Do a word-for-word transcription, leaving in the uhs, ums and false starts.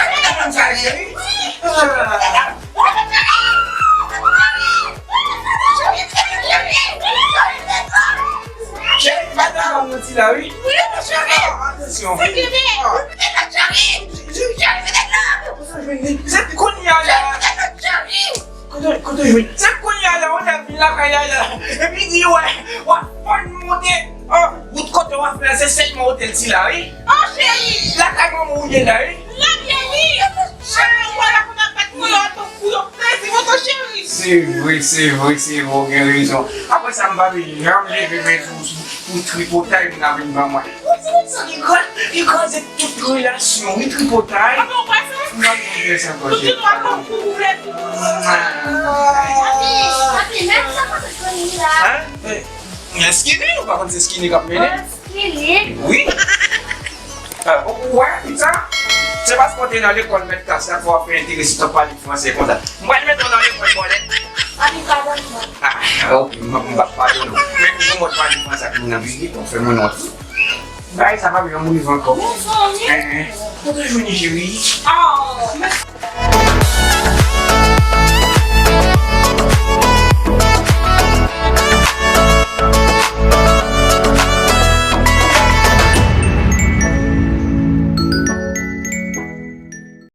Ou konn sa l ye, wi. Ah. Sa ki rive? Ou vin la, Jerry! Jerry, vin la! Se kounye a la. Kote, kote w jwenn? Se kounye a la, Odèl vin lakay la, la. Epi di, wè, w ap fann monte. Oh, wout kote w ap fè, se sèlman otèl sila, wi. Oh, cheri! Lakay manman w ye la, wi. La, cheri! Cheri, wè la pou n ap bat pou yo, pou yo plezi, mwen, cheri! Se vre, se vre, se vre, w gen rezon. Apre sa, m pa vin janm leve men sou, sou, sou tripotay moun ap vin ban mwen. Ou di moun sa li kraze, li kraze tout relasyon, wi, tripotay. Apa w pa sa? M pa vin fè sa ankò, cheri. Tout moun ap kou ou vle tou. Papi, papi, men sa pa fè fè la. Hein? Men skinny, ou pa konn se skinny k ap mennen? Skinny? Wi. Ah, ou, ou wè, pita? Se paske w te nan lekòl mèt klas la, fò w ap fè enterese w ap pale franse konsa. M pral mete w nan lekòl bòlèt. Papi, padone mwen. Ah, ok, m, m p ap padone w. Men pou mwen pale franse ak moun nan bigi, pou fè moun wont. Bagay sa pa vin yon move ankò. Mezanmi. Hein, hein. Kote w jwenn li, cheri? Oh, men